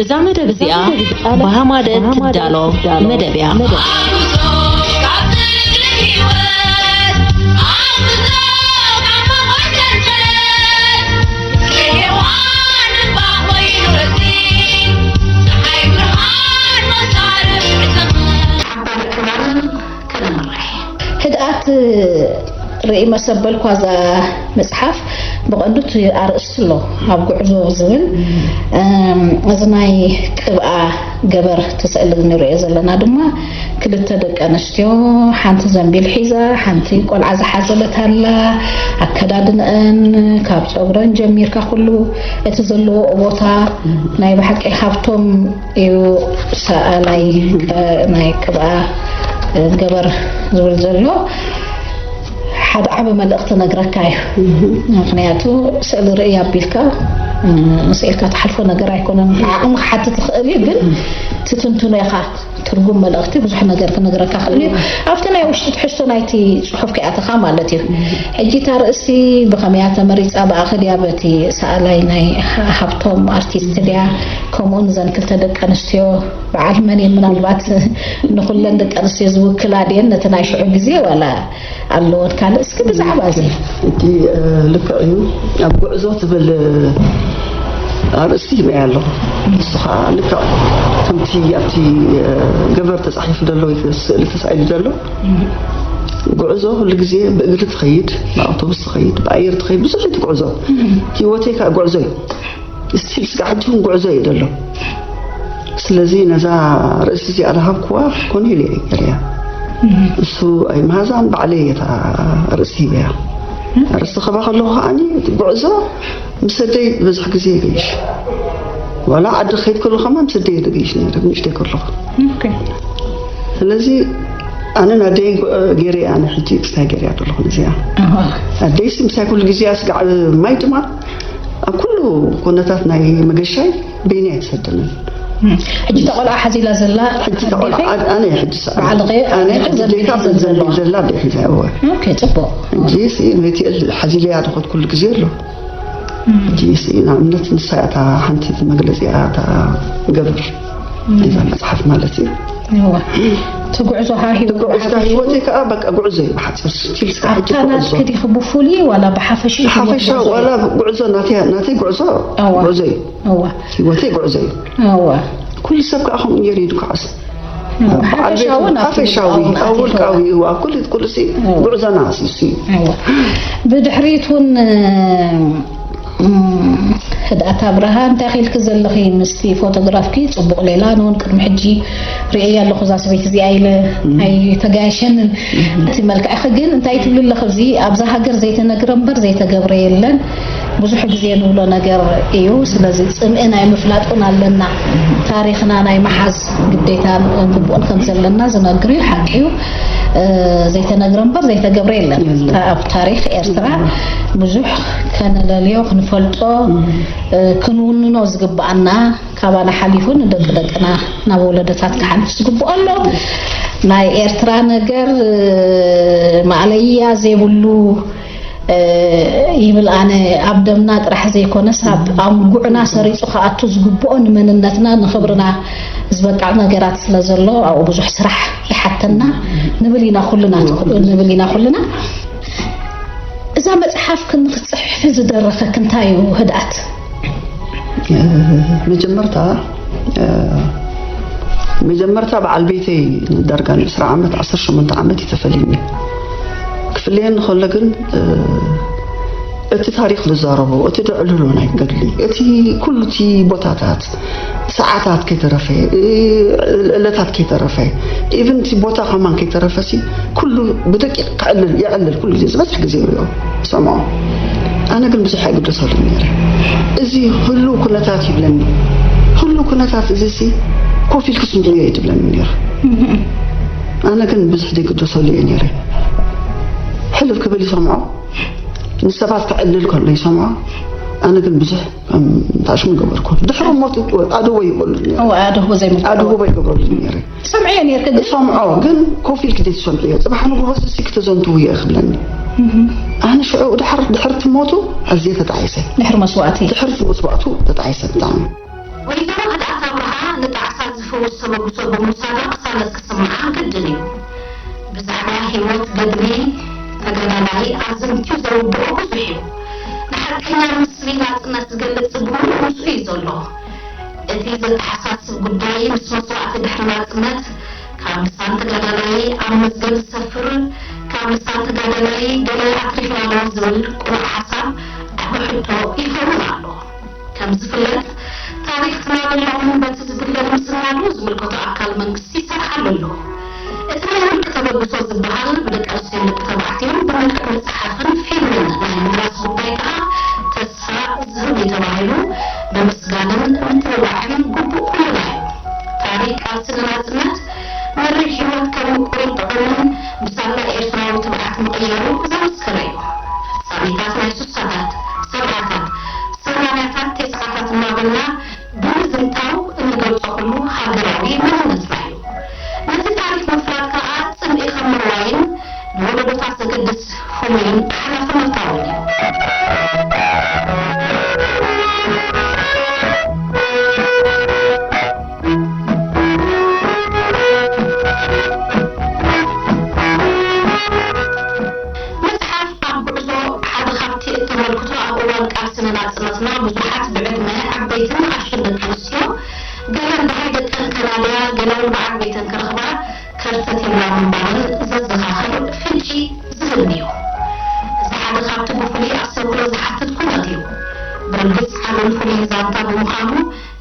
እዛ መደብ እዚኣ ብሃማደት ትዳሎ መደብ እያ። ህድኣት ርእይ መሰበልኳ እዛ መፅሓፍ ብቐንዱ እቲ ኣርእስቲ ኣሎ ኣብ ጉዕዞ ዝብል እዚ ናይ ቅብኣ ገበር ተስእሊ ንሪኦ ዘለና ድማ ክልተ ደቂ ኣንስትዮ ሓንቲ ዘንቢል ሒዛ ሓንቲ ቆልዓ ዝሓዘለት ኣላ። ኣከዳድንአን ካብ ፀጉረን ጀሚርካ ኩሉ እቲ ዘለዎኦ ቦታ ናይ ብሓቂ ሃብቶም እዩ። ሰኣላይ ናይ ቅብኣ ገበር ዝብል ዘሎ ሓደ ዓቢ መልእኽቲ ነግረካ እዩ። ምክንያቱ ስእሊ ርእይ ኣቢልካ ስኢልካ ትሓልፎ ነገር ኣይኮነን። ዓቕሚ ክሓትት ይኽእል እዩ፣ ግን ትትንትኖ ኢኻ። ትርጉም መልእኽቲ ብዙሕ ነገር ክነግረካ ክእል እዩ። ኣብቲ ናይ ውሽጢ ትሕዝቶ ናይቲ ጽሑፍ ክኣተኻ ማለት እዩ። ሕጂ እታ ርእሲ ብኸመያ ተመሪጻ ብኣኸ ድያ በቲ ሰኣላይ ናይ ሃብቶም ኣርቲስት ድያ ከምኡን ዘን ክልተ ደቂ ኣንስትዮ በዓል መን እየን ምናልባት ንኹለን ደቂ ኣንስትዮ ዝውክላ ድየን ነቲ ናይ ሽዑ ግዜ ዋላ ኣለወን ካልእ እስኪ ብዛዕባ እዚ እቲ ልክዕ እዩ ኣብ ጉዕዞ ትብል ኣርእስቲ ሂበያ ኣለኹ ንሱ ከዓ ልክዕ ከምቲ ኣብቲ ገበር ተፃሒፉ ዘሎ ወይ ስእሊ ተሳኢሉ ዘሎ ጉዕዞ ኩሉ ግዜ ብእግሪ ትኸይድ ብኣውቶቡስ ትኸይድ ብኣየር ትኸይድ ብዙሕ እዩ ትጉዕዞ ህይወተይ ከዓ ጉዕዞ እዩ ስቲል ስጋዕ ሕጂ እውን ጉዕዞ እዩ ዘሎ ስለዚ ነዛ ርእሲ እዚኣ ዝሃብክዋ ኮነ ኢለ እየ ገርያ እሱ ኣይምሃዛን ባዕለይ እየ እታ ርእሲ ሂበያ ርእሲ ክባ ከለኹ ከዓኒ እቲ ጉዕዞ ምስ ኣደይ ዝበዝሕ ግዜ የገይሽ ዋላ ዓዲ ክኸይድ ከሎ ከማ ምስ ኣደይ እየ ዘገይሽ ነረ ንእሽተይ ከለኹ ስለዚ ኣነ ናደይ ገይረ ኣነ ሕጂ ክስታይ ገይርያ ዘለኹ ነዚኣ ኣደይሲ ምሳይ ኩሉ ግዜ ኣስጋዕ ማይ ድማ ኣብ ኩሉ ኩነታት ናይ መገሻይ በይነይ ኣይትሰደንን ሕጂ ተቆልዓ ሓዚላ ዘላ ሕጂ ተቆልዓ ኣነ ሕጂ ዓለቀ ዴካ ዘላ ደ ሒዛ እወ ጽቡቅ ሕጂ መትል ሓዚለያ ድኾት ኩሉ ግዜ ኣሎ ሕጂ ንኣብነት ንሳ እታ ሓንቲ መግለፂ እታ ገብር እዛ መፅሓፍ ማለት እዩ ትጉዕዞ ጉዕዞ ህይወተይ ከዓ በቃ ጉዕዞ እዩ ብሓፂር ስቲል ኣብታ ናትኪ ዲኺ ብፍሉይ ዋላ ብሓፈሽኡ ሓፈሻ ዋላ ጉዕዞ ናተይ ጉዕዞ ጉዕዞ እዩ ህይወተይ ጉዕዞ እዩ ኩሉ ሰብ ከዓ ከምኡ ገይሩ ይድኩዓስ ሓፈሻዊ ኣብ ውልቃዊ ኣብ ኩሉ ኩሉሲ ጉዕዞና ኣሲሱ እዩ ብድሕሪት እውን ህድኣት ኣብርሃ እንታይ ኺልኪ ዘለኺ ምስቲ ፎቶግራፍኪ ፅቡቕ ሌላ ንውን ቅድሚ ሕጂ ርእየ ኣለኹ እዛ ሰበይቲ እዚኣ ኢለ ኣይተጋየሸንን እቲ መልክዕኺ ግን እንታይ ትብሊ ኣለኺ ኣብዚ ኣብዛ ሃገር ዘይተነግረ እምበር ዘይተገብረ የለን ብዙሕ ግዜ ንብሎ ነገር እዩ ስለዚ ፅምኢ ናይ ምፍላጥ እውን ኣለና ታሪኽና ናይ መሓዝ ግዴታን ግቡእን ከም ዘለና ዝነግር እዩ ሓቂ እዩ ዘይተነግረ እምበር ዘይተገብረ የለን ኣብ ታሪኽ ኤርትራ ብዙሕ ከነለልዮ ክንፈልጦ ክንውንኖ ዝግብኣና ካባና ሓሊፉ ንደቂ ደቅና ናብ ወለዶታት ክሓልፍ ዝግብኦ ኣሎ ናይ ኤርትራ ነገር ማእለያ ዘይብሉ ይብል ኣነ ኣብ ደምና ጥራሕ ዘይኮነስ ኣብ ኣምጉዕና ሰሪፁ ክኣቱ ዝግብኦ ንመንነትና ንክብርና ዝበቅዕ ነገራት ስለ ዘሎ ኣብኡ ብዙሕ ስራሕ ይሓተና ንብል ኢና ኩልና ንብል ኢና ኩልና እዛ መፅሓፍ ክንክፅሕፊ ዝደረኸክ እንታይ እዩ ህድኣት መጀመርታ መጀመርታ በዓል ቤተይ ዳርጋ ን ዕስራ ዓመት ዓሰርተ ሸሞንተ ዓመት እዩ ተፈሊኒ ክፍለየኒ ከሎ ግን እቲ ታሪክ ዝዛረቦ እቲ ዘዕልሎ ናይ ገድሊ እቲ ኩሉ እቲ ቦታታት ሰዓታት ከይተረፈ እለታት ከይተረፈ ኢቭን እቲ ቦታ ከማን ከይተረፈ ሲ ኩሉ ብደቂቅ ክዕልል የዕልል ኩሉ ግዜ ዝበዝሕ ግዜ ይሪኦ ሰምዖ ኣነ ግን ብዙሕ ኣይግደሰሉን ነይረ እዚ ህሉው ኩነታት ይብለኒ ህሉው ኩነታት እዚ ሲ ኮፍ ኢልኪ ስምዕዮ እዩ ትብለኒ ነይሩ ኣነ ግን ብዙሕ ዘይግደሰሉ እየ ነይረ ሕልፍ ክብል ይሰምዖ ንሰባት ክዕልል ከሎ ይሰምዖ ኣነ ግን ብዙሕ ታሽሙ ገበርኩ ድሕሪ ሞት ኣድዎ ይበሉ ኣድዎ ዘይምግባሩ ኣድዎ ይገበሩ ነይረ ትሰምዕዮ ነርክ ግን ትሰምዖ ግን ኮፍ ኢልክ ዘይትሰምዕዮ ፅባሕ ንግሆ ስሲ ክተዘንትው እየ ክብለኒ ኣነ ሽዑ ድሕር ድሕርቲ ሞቱ ኣዝየ ተጣዒሰ ድሕሪ መስዋእቲ ድሕርቲ መስዋእቱ ተጣዒሰ ብጣዕሚ ወይዘሮ ህድኣት ብሶ ብምውሳዳ ክሳለጥ ክስምዓ ግድን እዩ። ብዛዕባ ህይወት ገድሊ ተጋዳላይ ኣዘንትዩ ዘውድኦ ብዙሕ እዩ። ንሓቀኛ ምስሊ ናጽነት ዝገልጽ ብምሉእ ምስኡ እዩ ዘሎ። እቲ ዘተሓሳስብ ጉዳይ ምስ መስዋእቲ ድሕሪ ናጽነት ካብ ልሳን ተጋዳላይ ኣብ መዝገብ ዝሰፍር፣ ካብ ልሳን ተጋዳላይ ገለ ኣትሪፍናዶ ዝብል ቁኑዕ ሓሳብ ዓቢ ሕቶ ይኸውን ኣሎ። ከም ዝፍለጥ፣ ታሪኽ ትማልን ሎምን በቲ ዝድለ ንምስናዱ ዝምልከቶ ኣካል መንግስቲ ይሰርሓሉ ኣሎ። እቲ ናይ ውልቂ ተበግሶ ዝበሃል ብደቂ ኣንስትዮን ደቂ ተባዕትዮን ብመልክዕ መጽሓፍን ፊልምን ናይ ምድራስ ጉዳይ ከኣ ተስፋ ዝህብ እዩ ተባሂሉ ብምስጋንን ምትብባዕን ግቡእ ኩልና እዩ። ታሪኽ ቃልሲ ንናጽነት መሪር ህይወት ከም ምቁርን ጥዑምን ብሳላ ኤርትራዊ ትብዓት ምቕያሩ ዘመስከረ እዩ። ፍጻሜታት ናይ ሱሳታት፣ ሰብዓታት፣ ሰማንያታት፣ ተስዓታት እናበልና ብምዝንታው እንገልጾ ኩሉ ሃገራዊ መንነትና እዩ። ነቲ ታሪኽ ምፍላጥ ከኣ ጽምኢ ከም ምርዋይን ንወለዶታት ዘገድስ ፍሉይን ሓላፍነታውን እዩ። መጽሓፍ ኣብ ጉዕዞ ሓደ ካብቲ እተመልክቶ ኣብ እዋን ቃልሲ ንናጽነትና ብዙሓት ብዕድመ ዓበይትን ንኣሽቱን ደቂ ኣንስትዮ፣ ገለን ደሃይ ደቀን ከናድያ፣ ገለን በዓል ቤተን ክረኽባ ከርተት ይብላ ምንባረን ዘዘኻኽር ፍንጪ ዝህብ እዩ። እዚ ሓደ ካብቲ ብፍሉይ ኣስተብህሎ ዝሓትት ኩነት እዩ። ብርግጽ ዓብን ፍሉይን ዛንታ ብምዃኑ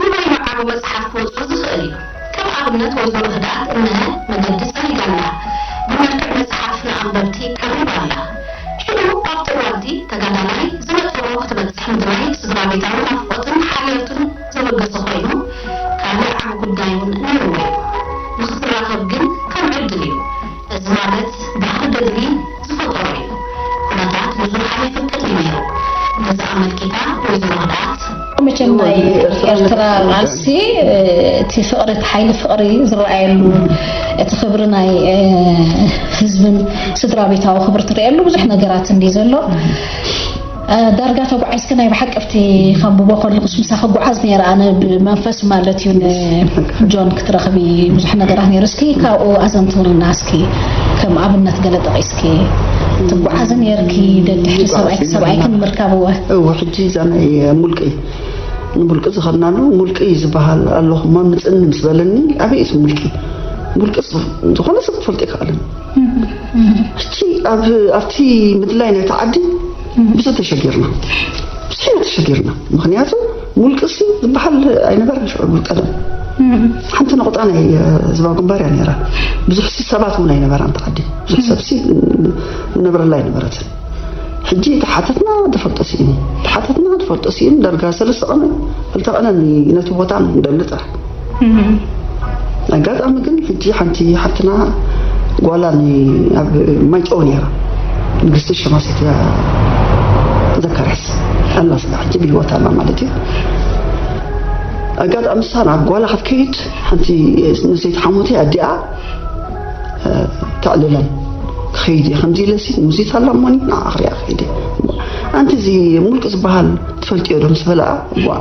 ንበይኑ ዓቢ መጽሓፍ ክወጾ ዝኽእል እዩ። ከም ኣብነት ወይዘሮ ህድኣት እነሀ መገዲ ጸሪጋላ ብመልክዕ መጽሓፍ ንኣንበብቲ ቀሪባ ኣላ። ሽዑ ኣብቲ እዋንቲ ተጋዳላይ ዝነጠሮ ክትበጽሕ ምድላይ ስድራ ቤታዊ ናፍቖትን ሓልዮትን ዘበገሰ ኮይኑ ካልእ ዓቢ ጉዳይ እውን ነይርዎ እዩ። ንኽትራኸብ ግን ከም ዕድል እዩ። እዚ ማለት ባህሊ ገድሊ ዝፈጠሮ እዩ። ኩነታት ብዙሕ ኣይፍቅድ እዩ ነይሩ። ነዚ ኣመልኪታ ወይዘሮ ህድኣት መቸም ናይ ኤርትራ ቃልሲ እቲ ፍቕሪ እቲ ሓይሊ ፍቕሪ ዝረኣየሉ እቲ ክብሪ ናይ ህዝብን ስድራ ቤታዊ ክብሪ ትርእየሉ ብዙሕ ነገራት እንዲ ዘሎ ዳርጋ ተጓዒዝኪ ናይ ብሓቂ ኣብቲ ከንብቦ ከለኹስ ምሳ ክጓዓዝ ነይረ ኣነ ብመንፈስ ማለት እዩ ንጆን ክትረኽቢ ብዙሕ ነገራት ነይሩ እስኪ ካብኡ ኣዘንትውልና እስኪ ከም ኣብነት ገለ ጠቒስኪ ትጓዓዚ ነይርኪ ደድሕሪ ሰብኣይ ሰብኣይኪ ንምርካብ እወ እወ ሕጂ እዛ ናይ ሙልቂ ንሙልቂ ዝኸድናሉ ሙልቂ ዝበሃል ኣለኹ መምፅኒ ምስ በለኒ ኣበይ እዩ ሙልቂ ሙልቂ ዝኾነ ሰብ ክፈልጦ ይከኣልን ሕጂ ኣብቲ ምድላይ ናይቲ ዓዲ ብዙ ተሸጊርና ብዙሕ ኢና ተሸጊርና ምክንያቱ ሙልቅሲ ዝበሃል ኣይነበረን ሽዑ ቀደም ሓንቲ ነቑጣ ናይ ህዝባዊ ግንባር እያ ነይራ ብዙሕ ሰባት እውን ኣይነበራን ተዓዲ ብዙሕ ሰብሲ ነብረላ ኣይነበረትን ሕጂ ተሓተትና ተፈልጦ ስኢኑ ተሓተትና ተፈልጦ ስኢኑ ዳርጋ ሰለስተ ቀነ ክልተ ቀነ ነቲ ቦታ ንደሊ ጥራሕ ኣጋጣሚ ግን ሕጂ ሓንቲ ሓፍትና ጓላ ኣብ ማይጨው ነይራ ንግስቲ ሸማሴት እያ ዘካርሕስ ኣላ ስጋ ሕጂ ብህይወት ኣላ ማለት እዩ ኣጋጣሚ ንሳ ናብ ጓላ ክትከይድ ሓንቲ ንሰይቲ ሓሞተይ ኣዲኣ ተዕልለን ክኸይድ እየ ከምዚ ኢለሲ ሙዚት ኣላ እሞኒ ንዓ ክሪኣ ክኸይድ እየ ኣንቲ እዚ ሙልቂ ዝበሃል ትፈልጥዮ ዶ ምስ በለኣ ዋ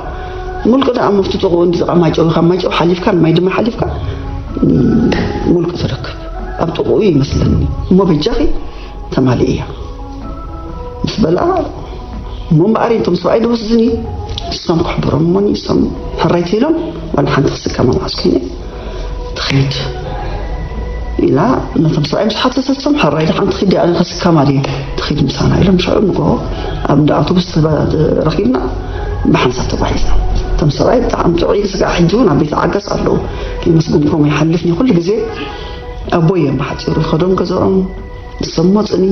ሙልቂ ደኣ መፍትጥቑ እንዲ ጥቓ ማይጨው ኢኻ ማይጨው ሓሊፍካ ንማይ ድማ ሓሊፍካ ሙልቂ ትረክብ ኣብ ጥቕኡ ይመስለኒ እሞ በጃኺ ተማሊእያ ምስ በልኣ እሞ እምበኣር እቶም ሰብኣይ ድወስድኒ ንሶም ክሕብሮም እሞኒ እሶም ሕራይ ተይሎም ዋላ ሓንቲ ክስከማ መዓስ ኮይነ ትኸይድ ኢላ ነቶም ሰብኣይ ምስ ሓተተቶም ሕራይ ድሓን ትኸይድ ኣነ ከስከማ ድየ ትኸይድ ምሳና ኢሎም ሽዑ ንጎ ኣብ እንዳ ኣውቶቡስ ረኺብና ብሓንሳብ ተጓሒዝና እቶም ሰብኣይ ብጣዕሚ ጥዑይ ስጋዕ ሕጂ እውን ኣብ ቤት ዓገስ ኣለዉ ይመስግንኩም ይሓልፍኒ ኩሉ ግዜ ኣቦይ እዮም ብሓፂሩ ይኸዶም ገዛኦም ንሶም ሞፅኒ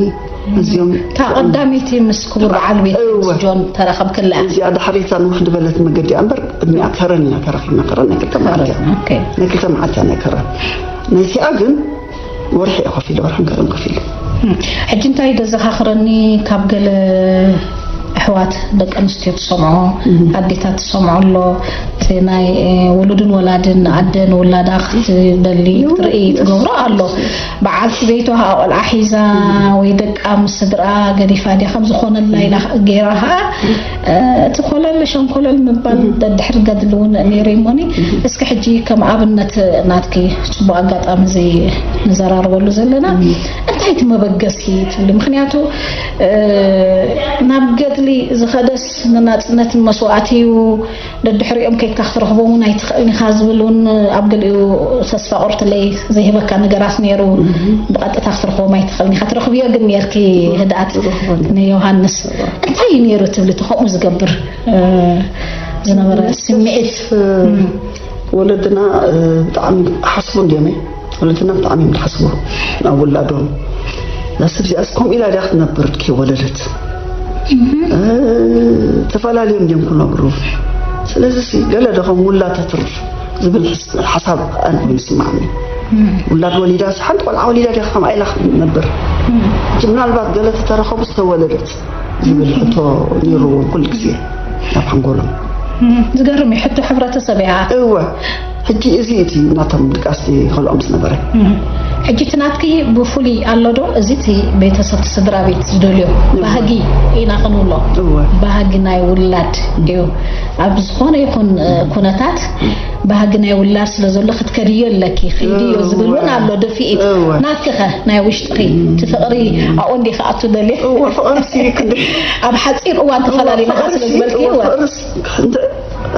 እዚኦም እታ ቀዳመይቲ ምስ ክቡር በዓል ቤት ምስ ጆን ተራኸብክላ እዚኣ ዳሕሪታ ንውሕ ዝበለት መገዲ እያ እምበር ቅድሚኣ ከረን ኢና ተራኺብና ከረን ናይ ክልተ መዓልቲ እያ ናይ ክልተ መዓልቲ እያ ናይ ከረን ናይቲኣ ግን ወርሒ እየ ከፊለ ወርሕን ገለን ከፊለ ሕጂ እንታይ ደዘኻኽረኒ ካብ ገለ ኣሕዋት ደቂ ኣንስትዮ ትሰምዖ ኣዴታት ትሰምዖ ኣሎ ናይ ውሉድን ወላድን ኣደ ንውላዳ ክትደሊ ክትርኢ ትገብሮ ኣሎ። በዓልቲ ቤቷ ኸዓ ቆልዓ ሒዛ ወይ ደቃ ምስ ስድራ ገዲፋ ድያ ከም ዝኾነላ ኢላ ገይራ ኸዓ እቲ ኮለል ሸንኮለል ምባል ደድሕሪ ገድሊ እውን ነይሩ እሞኒ። እስኪ ሕጂ ከም ኣብነት ናትኪ ጽቡቕ ኣጋጣሚ እዚ ንዘራርበሉ ዘለና እንታይ እቲ መበገሲ ትብሊ? ምክንያቱ ናብ ገድሊ ዝኸደስ ንናጽነት መስዋእቲ እዩ። ደድሕሪኦም ከይድካ ክትረኽቦም እውን ኣይትኽእልን ኢኻ ዝብል እውን ኣብ ገሊኡ ተስፋ ቁርትለይ ዘይህበካ ነገራት ነይሩ። ብቐጥታ ክትረኽቦም ኣይትኽእልን ኢኻ። ትረኽብዮ ግን ነርኪ ህድኣት ንዮሃንስ። እንታይ እዩ ነይሩ ትብሊ እቲ ከምኡ ዝገብር ዝነበረ ስምዒት? ወለድና ብጣዕሚ ሓስቡ እንዲዮም። ወለድና ብጣዕሚ እዮም ዝሓስቡ ናብ ውላዶም። እዛ ሰብ እዚኣስ ከምኡ ኢላ ድያ ክትነብር ከይወለደት? ተፈላለዮም ድዮም ክነብሩ? ስለዚ ገለ ዶ ከም ውላድ ተትርፍ ዝብል ሓሳብ ኣነ ኮይኑ ይስማዓኒ። ውላድ ወሊዳ ሓንቲ ቆልዓ ወሊዳ ድያ ከምኣ ኢላ ክትነብር? ምናልባት ገለ ተተረኸቡ ዝተወለደት ዝብል ሕቶ ነይርዎም ኩሉ ግዜ ኣብ ሓንጎሎም። ዝገርም እዩ ሕቶ ሕብረተሰብ እያ። እወ ሕጂ እዚ እቲ ናቶም ድቃስ ይኸልኦም ዝነበረ። ሕጂ እቲ ናትኪ ብፍሉይ ኣሎ ዶ? እዚ እቲ ቤተሰብ ስድራ ቤት ዝደልዮ ባህጊ ኢና ክንብሎ። እወ። ባህጊ ናይ ውላድ እዩ። ኣብ ዝኾነ ይኹን ኩነታት ባህጊ ናይ ውላድ ስለ ዘሎ ክትከድዮ ኣለኪ። ከይድዮ ዝብል እውን ኣሎ ድፍኢት። እወ። ናትኪ ኸ ናይ ውሽጥኺ እቲ ፍቕሪ ኣብኡ እንዲ ክኣቱ ደልየ? እወ ፍቕሪ ሲ ክንዲ ኣብ ሓፂር እዋን ተፈላሊና ስለ ዝበልኪ እወ።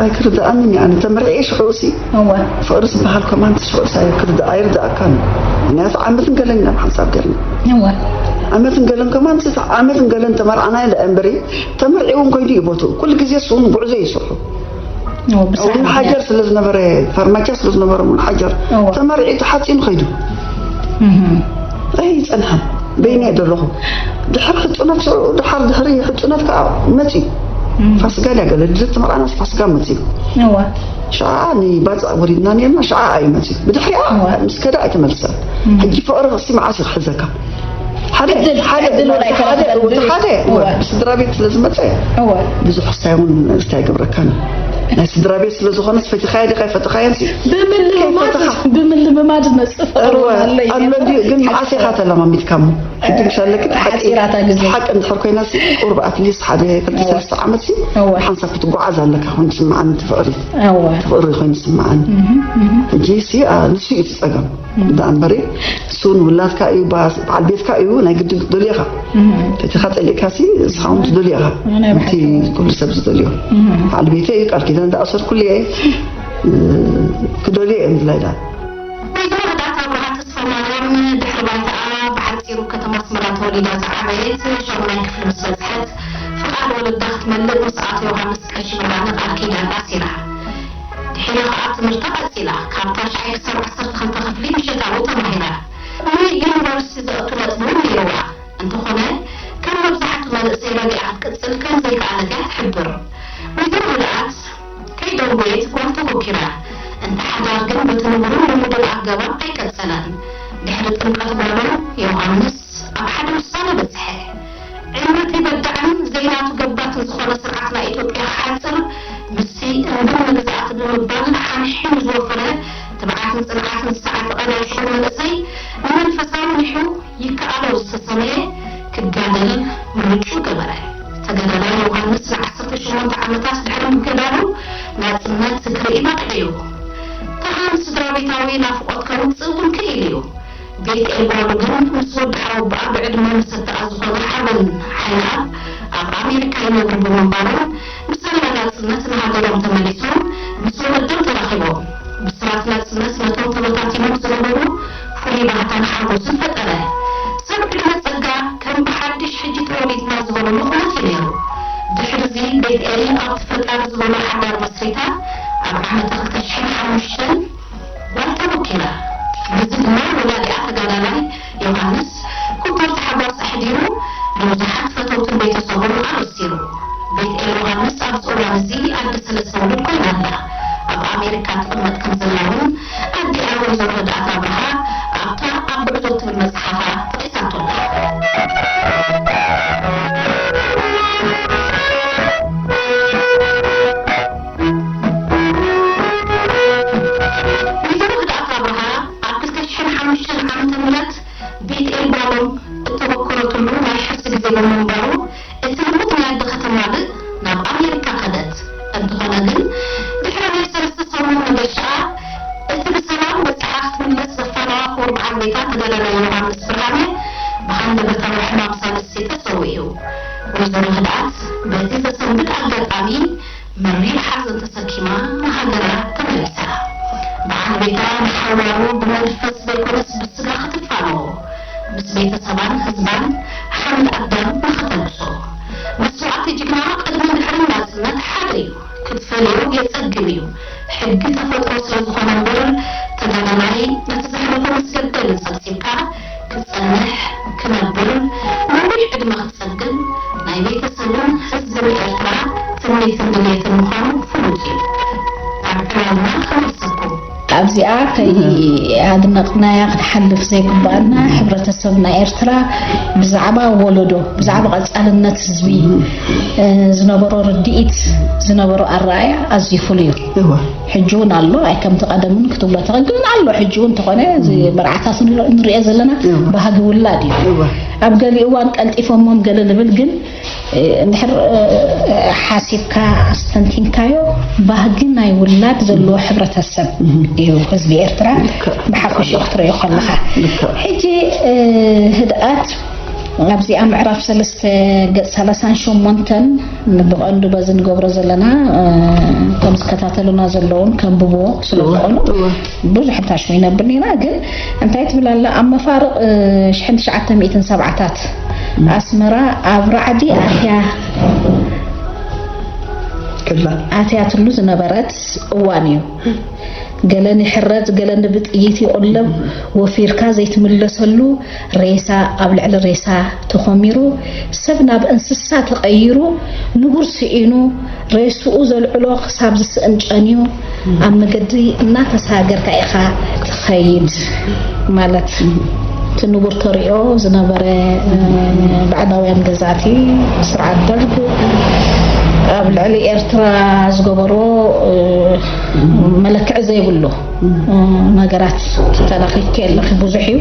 ኣይክርድኣንን እዩ ኣነ ተመርዒ ሽዑ ሲ እወ። ፍቕሪ ዝበሃል ኮማንት ሽዑ ሲ ኣይክርድኣ ኣይርድኣካን እዩ። ምክንያቱ ዓመትን ገለን ኢና ሓንሳብ ገርና እወ። ዓመትን ገለን ኮማንት ዓመትን ገለን ተመርዓና ኢለ እምበሪ ተመርዒ እውን ኮይዱ እዩ ቦትኡ ኩሉ ግዜ እሱ እውን ጉዕዞ ይስርሑ እወ፣ ብስራሕ እውን ምኽንያት። ሓጀር ስለ ዝነበረ ፋርማቻ ስለ ዝነበረ እውን ሓጀር እወ። ተመርዒ ተሓፂኑ ከይዱ ኣይጸንሐን በይነ እየ ዘለኹ ድሕር ሕፁነት ሽዑ ድሓር ድሕሪ ሕፁነት ከዓ መፅዩ ፋስጋ ድያ ገለ ድልት መርዓናስ ፋስጋ መፅዩ እወ። ሽዓ ንባፅዕ ወሪድና ነርና ሽዓ እዩ መፅዩ ብድሕሪኣ እወ። ምስ ከዳ ኣይተመልሰን ሕጂ ፍቕሪ ክሲ መዓስ እዩ ክሕዘካ ሓደ ዕድል- ሓደ ዕድል እውን ኣይተረፈን። ሓደ እወ፣ ሓደ እወ፣ እወ። ብስድራ ቤት ስለ ዝመፀ እወ። ብዙሕ ክስታይ እውን ዝታይ ገብረካን ናይ ስድራ ቤት ስለ ዝኾነስ ፈቲኻዮ ዲኻ ኣይፈተኻዮን ሲ ብምልምማድ ከይፈተኻ። ብምልምማድ ዝመፅእ ፍቕሪ እውን ኣሎ እዩ። ኣሎ እንድዩ ግን መዓስ ኢኻ ተለማሚድካ እሞ ሕጂ ምሽ ኣለኪ ሓፂራታ ግዜ። ሓቂ እንድሕር ኮይና ሲ ቁርብ ኣትሊስት ሓደ ክልተ እወ። ሰለስተ ዓመት ሲ እወ። ሓንሳብ ክትጓዓዝ ኣለካ ኮይኑ ዝስምዓኒ እቲ ፍቕሪ እወ። እቲ ፍቕሪ ኮይኑ ዝስምዓኒ እህ እህ ሕጂ ሲ ኣ- ንሱ እዩ እቲ ፀገም እንዳ እምበሪ እሱ ንውላድካ እዩ በዓል ቤትካ እዩ ናይ ግድን ክትደልዮ ኢኻ ፈቲኻ ፀሊእካ ሲ ንስኻ እውን ትደልዮ ኢኻ ናይ እቲ ብሓቂ። ኩሉ ሰብ ዝደልዮ እህ በዓል ቤተይ እዩ ቃል ኪዳን ዝኣሰርኩሉ እየ ክደልዮ እየ ምድላይ ዳ ወይዘሮ ህድኣት ኣብርሃ ተስፋማርያም ድሕሪ ባይታኣ ብሓጺሩ ከተማ ኣስመራ ተወሊዳ ዝዓበየት ሻሙናይ ክፍሊ ምስ በጽሐት ፍቓድ ወለዳ ክትመልእ ምስ ኣቶ ዮሃንስ ቀሺ ብርሃነ ቃል ኪዳን ኣሲራ። ድሒራ ከኣ ትምህርታ ቀጺላ። ካብ ታሽዓይ ክሳብ ዓሰርተ ክልተ ክፍሊ ምሸታዊ ተማሂራ። ንዩኒቨርሲቲ ዘእቱ ነጥቢ እውን ነይርዋ። እንተኾነ ከም መብዛሕቱ መንእሰይ ረጊኣ ክትቅጽል ከም ዘይከኣለት እያ ትሕብር። ወይዘሮ ህድኣት ከይደንጎየት ጓል ተኾኪራ። እንተ ሓዳር ግን በቲ ንቡርን ልሙድን ኣገባብ ኣይቀጸለን። ድሕሪ ጥምቀት ጓሉ ዮሃንስ ኣብ ሓደ ውሳነ በጽሐ። ዕምሪ ከይበድዕን ዘይናቱ ገባትን ዝኾነ ስርዓት ናይ ኢትዮጵያ ክሓጽር ምስቲ እምብን መግዛእቲ ብምባል ሓንሒኑ ዝወፈረ ትብዓትን ጽንዓትን ዝሰዓጠ ቀዳይ ሽዑ መንእሰይ ንመንፈሳዊ ኒሑ ይከኣሎ ዝተሰመየ ክጋደል ምርጭኡ ገበረ። ተጋዳላይ ዮሃንስ ንዓሰርተ ሸሞንተ ዓመታት ድሕሪ ምግዳሉ ናጽነት ክርኢ በቒዑ እዩ። ተሃን ስድራ ቤታዊ ናፍቖት ከውጽእ እውን ክኢሉ እዩ። ቤት ኤልባሉ ግን ምስ ወዲ ሓወቦኣ ብዕድመ መሰተኣ ዝኾነ ሓበን ሓይልኣብ ኣብ ኣሜሪካ ይነብሩ ብምንባሮም ብሰላም ናጽነት ንሃገሮም ተመሊሶም ምስ ወለዶም ተራኺቦም። ብስራት ናጽነት ነቶም ተበታቲኖም ዝነበሩ ፍሉይ ባህታን ሓጎስን ፈጠረ። ሰብ ዕድመ ጸጋ ከም ብሓድሽ ሕጂ ተወሊድና ዝበለሉ ኩነት እዩ ነይሩ። ድሕርዚ ቤት ኤል ኣብቲ ፈጣሪ ዝበሎ ሓዳር መስሪታ ኣብ ዓመተ ክልተ ሽሕን ሓሙሽተን ጓል ተበኪራ። በዚ ድማ ወላዲኣ ተጋዳላይ ዮሃንስ ኮቦርታ ሓጓስ ኣሕዲሩ ንብዙሓት ፈተውትን ቤተሰቡን ኣበሲሩ። ቤት ኤል ዮሃንስ ኣብዚ እዋን እዚ ኣደ ሰለስተ ውሉድ ኮይና ኣላ። ኣብ ኣሜሪካ ትቕመጥ ከም ዘላ እውን ኣዲኣ ወይዘሮ ህድኣት ኣብርሃ ኣብታ ኣብ ጉዕዞ እትብል መጽሓፋ ጠቒሳቶ ኣላ። ወይዘሮ ህድኣት በቲ ዘሰንብድ ኣጋጣሚ መሪር ሓዘን ተሰኪማ ንሃገራ ተመሊሳ። በዓል ቤታ ንሓዋሩ ብመንፈስ ዘይኮነስ ብስጋ ክትፋነዎ፣ ምስ ቤተሰባን ህዝባን ሓመድ ኣዳም ንኸተልብሶ። መስዋእቲ ጅግና ቅድሚ ድሕሪ ናጽነት ሓደ እዩ። ክትፈልዮ የጸግም እዩ። ሕጊ ተፈጥሮ ስለ ዝኾነ እምበር፣ ተጋዳላይ ነቲ ዘሕለፎ ምስ ገደልን ሰብሲብካ ክጸንሕ፣ ክነብር፣ ነዊሕ ዕድመ ክትጸግብ፣ ናይ ቤተሰብን ህዝብን ኤርትራ ትምኒትን ድልየትን ምዃኑ ፍሉጥ እዩ። ኣብ ዕላልና ክመልሰኩም። ኣብዚኣ ከይኣድነቕናያ ክትሓልፍ ዘይግባኣና፣ ሕብረተሰብና ኤርትራ ብዛዕባ ወለዶ፣ ብዛዕባ ቀጻልነት ህዝቢ፣ እ፣ ዝነበሮ ርድኢት፣ ዝነበሮ ኣረኣእያ ኣዝዩ ፍሉይ እዩ። እወ። ሕጂ እውን ኣሎ፣ ኣይ ከምቲ ቀደምን ክትብሎ ትኽእል፣ ግን ኣሎ። ሕጂ እውን እንተኾነ፣ እዚ እም። መርዓታት ንር-፣ ንሪኦ ዘለና እወ። ባህጊ ውላድ እዩ። እወ። ኣብ ገሊኡ እዋን ቀልጢፎሞም ገለ ንብል፣ ግን፣ እ፣ እንድሕር፣ እ፣ ሓሲብካ ኣስተንቲንካዮ፣ ባህጊ ናይ ውላድ ዘለዎ ሕብረተሰብ እም። እዩ ህዝቢ ኤርትራ። ልክዕ። ብሓፈሽኡ ክትርእዮ ከለኻ። ልክዕ። ሕጂ፣ እ፣ ህድኣት ኣብዚኣ ምዕራፍ ሰለስተ ገጽ ሰላሳን ሸሞንተን ብቐንዱ በዚ ንገብሮ ዘለና፣ እ፣ እቶም ዝከታተሉና ዘለውን ከንብብዎ ስለ እወ፣ ዝኾኑ እወ። ብዙሕ እንታሽሙ ይነብል ኢና። ግን እንታይ ትብል ኣላ? ኣብ መፋርቕ፣ እ፣ ሽሕን ትሽዓተ ሚእትን ሰብዓታት ኣስመራ ኣብ ራዕዲ ኣትያ ከላ። ኣትያትሉ ዝነበረት እዋን እዩ። ገለን ይሕረድ፣ ገለን ብጥይት ይቑለብ፣ ወፊርካ ዘይትምለሰሉ ሬሳ ኣብ ልዕሊ ሬሳ ተኾሚሩ፣ ሰብ ናብ እንስሳ ተቐይሩ፣ ንቡር ስኢኑ፣ ሬስኡ ዘልዕሎ ክሳብ ዝስእን ጨንዩ፣ ኣብ መገዲ እናተሳገርካ ኢኻ ትኸይድ ማለት እቲ ንቡር ተሪኦ ዝነበረ፣ እ፣ ባዕዳውያን ገዛእቲ ስርዓት ደርግ ኣብ ልዕሊ ኤርትራ ዝገበሮ፣ እ፣ መለክዒ ዘይብሉ፣ እ፣ ነገራት ተላኺልኪ ኣለኺ። ብዙሕ እዩ።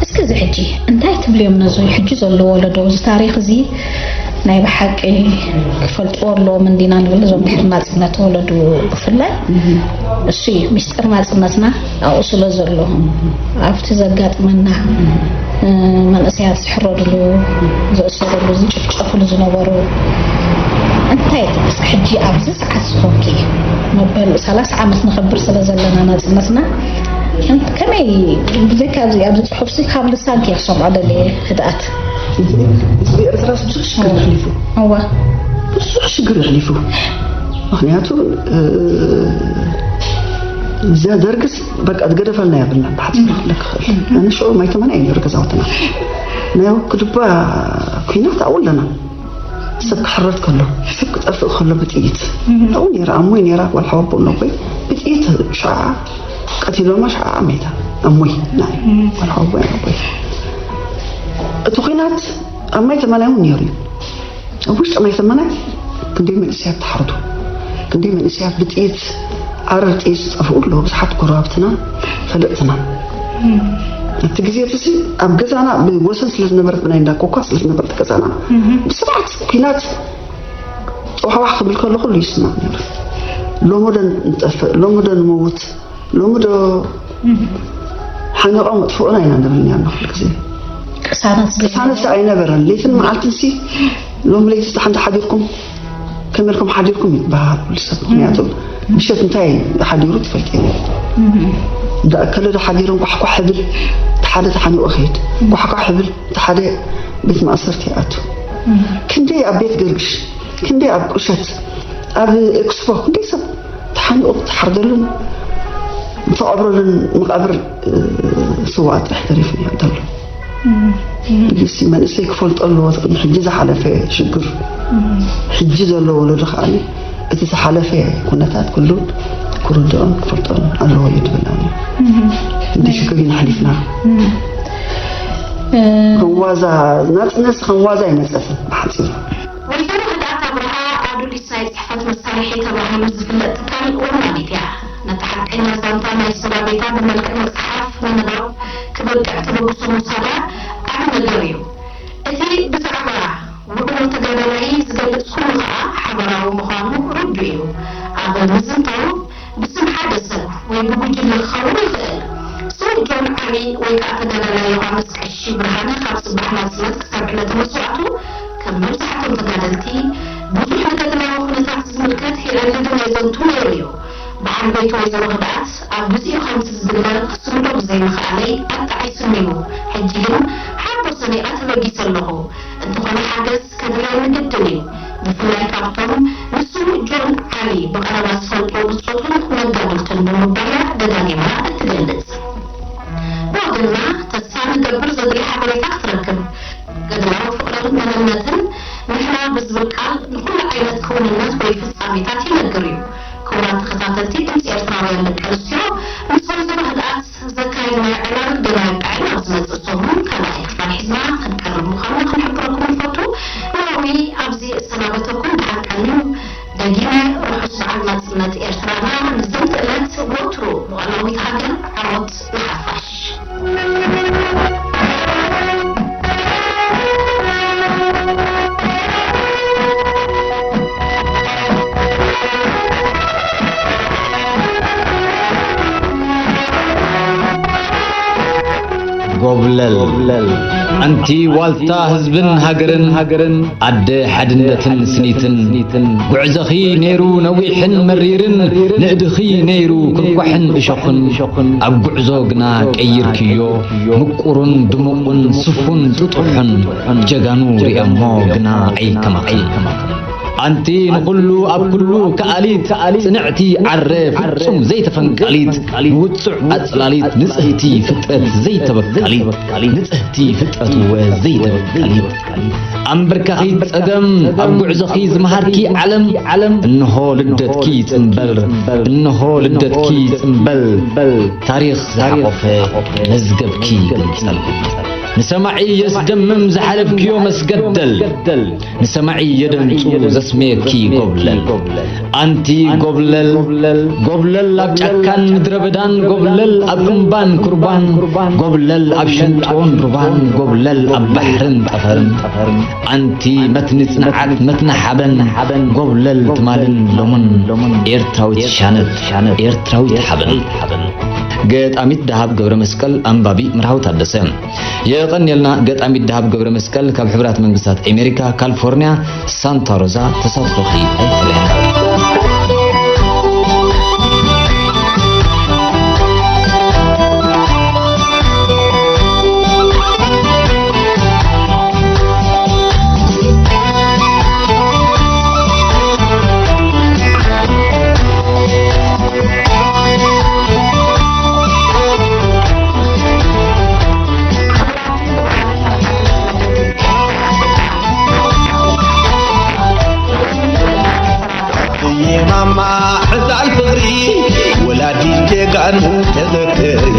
እስኪ እዚ ሕጂ እንታይ ትብልዮም ነዚ ሕጂ ዘሎ ወለዶ? እዚ ታሪኽ እዚ ናይ ብሓቂ ክፈልጥዎ ኣለዎም እንዲና ንብል፣ እዞም ድሕሪ ናጽነት ወለዱ ብፍላይ። እሱ እዩ ሚስጥር ናጽነትና ኣብኡ ስለ ዘሎ፣ ኣብቲ ዘጋጥመና፣ እ፣ መንእሰያት ዝሕረድሉ፣ ዝእሰረሉ፣ ዝጭፍጨፍሉ ዝነበሩ፣ እንታይ እቲ እስኪ ሕጂ ኣብዚ ሰዓት ዝኾንኪ መበል ሰላሳ ዓመት ነኸብር ስለ ዘለና ናጽነትና፣ ከመይ ብዘይካ ኣብዚ፣ ኣብዚ ጽሑፍሲ ካብ ልሳንኪ እየ ክሰምዖ ደልየ ህድኣት። ህዝቢ ኤርትራስ ብዙሕ ሽግር ኣሕሊፉ። እዋ። ብዙሕ ሽግር ኣሕሊፉ። ምኽንያቱ፣ እ፣ እዛ ደርግስ በቃ ዝገደፈልና የብልናን፣ ብሓፂሩ ክብለካ እኽእል። ኣነ ሽዑ ማይ ተማን እየ ነይሩ ገዛውትና። ናይ ወክድባ ኲናት ኣብኡ ኣለና። ሰብ ክሕረድ ከሎ፣ ሰብ ክጠፍእ ከሎ ብጥይት። ኣብኡ ነይራ፣ ኣሞይ ነይራ፣ ጓል ሓወቦ ነቦይ ብጥይት ሸዓ ቀቲሎማ፣ ሸዓ ሜታ። ኣሞይ ናይ ጓል ሓወቦ ነቦይ። እቲ ኲናት ኣብ ማይ ተማን እውን ነይሩ እዩ። ኣብ ውሽጢ ማይ ተማን ክንደይ መንእሰያት ተሓርዱ፣ ክንደይ መንእሰያት ብጥይት፣ ዓረር ጥይት ዝጠፍኡ ኣለዉ። ብዙሓት ጎረባብትና፣ ፈለጥትና። ኣብቲ ግዜ እቲ ኣብ ገዛና ብወሰን ስለ ዝነበረት፣ ብናይ እንዳ ኮኳ ስለ ዝነበረት ገዛና፣ ብስርዓት ኲናት ጸዋሕዋሕ ክብል ከሎ ኩሉ ይስማዕ ነይሩ። ሎሚ ዶ ንጠፍእ፣ ሎሚ ዶ ንመውት፣ ሎሚ ዶ ሓኒቖም ኣጥፍኡና ኢና ንብል ነርና ኩሉ ግዜ። ቅሳነት ዘይ- ቅሳነት ኣይነበረን። ለይትን መዓልትን ሲ፣ ሎሚ ለይቲ ደሓን ሓዲርኩም፣ ከመይ ኢልኩም ሓዲርኩም ይበሃል ኩሉ ሰብ። ምኽንያቱ ምሸት እንታይ ሓዲሩ ትፈልጢ ነይሩ። እንዳ እከለ ዶ ሓዲሩ ኳሕኳሕ ይብል፣ እቲ ሓደ ተሓኒቑ ይኸይድ። ኳሕኳሕ ይብል፣ እቲ ሓደ ቤት ማእሰርቲ ይኣቱ። ክንደይ ኣብ ቤት ገርግሽ፣ ክንደይ ኣብ ቁሸት፣ ኣብ ኤክስፖ፣ ክንደይ ሰብ ተሓኒቑ ተሓርደሉን ተቐብረሉን መቓብር፣ እ፣ ስውኣት ጥራሕ ተሪፉ እዩ እንተሎ። እዚ መንእሰይ ክፈልጦ ኣለዎ፣ እቲ ቅድሚ ሕጂ ዝሓለፈ ሽግር። ሕጂ ዘሎ ወለዶ ከኣ እቲ ዝሓለፈ ኩነታት ኩሉ ክርድኦን ክፈልጦን ኣለዎ እዩ ዝብል ኣነ። እንዲ ሽግር ኢና ሓሊፍና። እ፣ ከም ዋዛ፣ ናጽነት ከም ዋዛ ኣይመጸትን ብሓጺሩ። ወይዘሮ ህድኣት ኣብርሃ ኣዱሊስ ናይ ጽሕፈት መሳርሒ ተባሂሉ ዝፍለጥ ትካል ወናኒት እያ። ነታ ሓቀኛ ዛንታ ናይ ስድራ ቤታ ብመልክዕ መጽሓፍ ንንባብ ክበቅዕ ተበግሶ ምውሳዳ ዓቢ ነገር እዩ። እቲ ብዛዕባ ውዕሎ ተጋዳላይ ዝገልጽ ኩሉ ከኣ ሓበራዊ ምዃኑ ርዱእ እዩ። ኣብ ምዝንታው ብስም ሓደ ሰብ ወይ ብጉጅለ ክኸውን ይኽእል። ስዉእ ጆን ዓሊ ወይ ከኣ ተጋዳላይ ዮሃንስ ቀሺ ብርሃነ ካብ ጽባሕ ናጽነት ክሳብ ዕለተ መስዋእቱ መብዛሕቶም ተጋደልቲ ብዙሕ ንገድላዊ ኩነታት ዝምልከት ይዕልልን የዘንቱን ነይሩ እዩ። በዓል ቤት ወይዘሮ ህድኣት ኣብ ግዜኡ ከምቲ ዝድለ ክስንዶ ብዘይምኽኣለይ ኣጣዒሱኒ እዩ። ሕጂ ግን ሓጎሰ ሪኣ ተበጊሰ ኣለኹ። እንተኾነ ሓገዝ ከድልየኒ ግድን እዩ። ብፍላይ ካብቶም ንሱ ጆን ዓሊ ብቐረባ ዝፈልጡ ብጾቱን መጋድልቱን ብምባል እያ ደጋጊማ እትገልጽ። ብወገንና ተስፋ ንገብር ዘድሊ ሓበሬታ ክትረክብ፣ ገድላዊ ፍቕርን መንነትን ንሕና ብዝብል ቃል ንኹሉ ዓይነት ክውንነት ወይ ፍጻሜታት ይነግር እዩ። ክቡራት ተኸታተልቲ ድምፂ ኤርትራውያን ደቂ ኣንስትዮ፣ ምስ ወይዘሮ ህድኣት ዘካየድናዮ ዕላል ገና የብቅዐን። ኣብ ዝመጽእ ሰሙን ካልኣይ ክፋል ሒዝና ክንቀርብ ምዃንና ክንሕብረኩም ንፈቱ። ንሎሚ ኣብዚ እሰናበተኩም። ደሓን ቀንዩ። ደጊመ ርሑስ በዓል ናጽነት ኤርትራና ንዝንትእለት ወትሩ ንሉዓላዊት ሃገር ዓወት ንሓፋሽ። ጎብለል ኣንቲ ዋልታ ህዝብን ሃገርን፣ ኣደ ሓድነትን ስኒትን፣ ጉዕዞኺ ነይሩ ነዊሕን መሪርን፣ ንእድኺ ነይሩ ክንኳሕን እሾኽን፣ ኣብ ጉዕዞ ግና ቀይርክዮ ምቁሩን ድሙቑን ስፉን ጥጡሑን፣ ጀጋኑ ሪኣሞ ግና ኣይከማኽን። ኣንቲ ንኹሉ ኣብ ኩሉ ከኣሊት፣ ጽንዕቲ ዓረ ፍጹም ዘይተፈንቃሊት፣ ንውጹዕ ኣጽላሊት ንጽህቲ ፍጥረት ዘይተበካሊት፣ ንጽህቲ ፍጥረት እወ ዘይተበካሊት፣ ኣምበርካኺት ጸገም ኣብ ጉዕዞኺ ዝመሃርኪ ዓለም፣ እንሆ ልደትኪ ጽምበል፣ እንሆ ልደትኪ ጽምበል፣ ታሪኽ ዝሓቖፈ መዝገብኪ ይግንጸል። ንሰማዒ የስደምም ዝሓለፍክዮ መስገደል፣ ንሰማዒ የደንጹ ዘስመየኪ ጎብለል። ኣንቲ ጎብለል፣ ጎብለል ኣብ ጫካን ምድረ በዳን፣ ጎብለል ኣብ እምባን ኩርባን፣ ጎብለል ኣብ ሽንጥሮን ሩባን፣ ጎብለል ኣብ ባሕርን ጠፈርን። ኣንቲ መትኒ ጽንዓት፣ መትኒ ሓበን፣ ጎብለል ትማልን ሎምን፣ ኤርትራዊት ሻነት፣ ኤርትራዊት ሓበን። ገጣሚት ደሃብ ገብረ መስቀል፣ ኣንባቢ መርሃዊ ታደሰ። የቐንየልና ገጣሚት ደሃብ ገብረ መስቀል ካብ ሕቡራት መንግስታት ኣሜሪካ ካሊፎርኒያ ሳንታ ሮዛ። ተሳትፎኺ ኣይፈለየና። ኣደየ ማማ ዕዛል ፍቕሪ ወላዲት ጀጋኑ ተዘከሪ።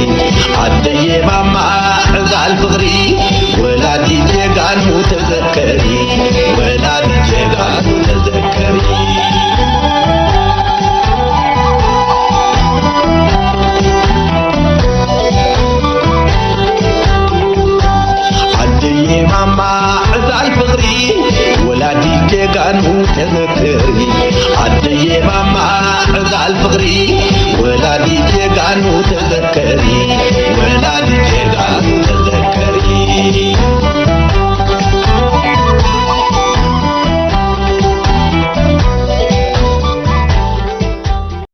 ኣደየ ማማ ዕዛል ፍቕሪ ወላዲት ጀጋኑ ተዘከሪ። ወላዲት ጀጋኑ ተዘከሪ። ኣደየ ማማ ዕዛል ፍቕሪ ወላዲት ጀጋኑ ተዘከሪ። ኣደየ ማማ ዕዛል ፍቕሪ ወላዲት ጀጋኑ ተዘከሪ። ወላዲት ጀጋኑ ተዘከሪ።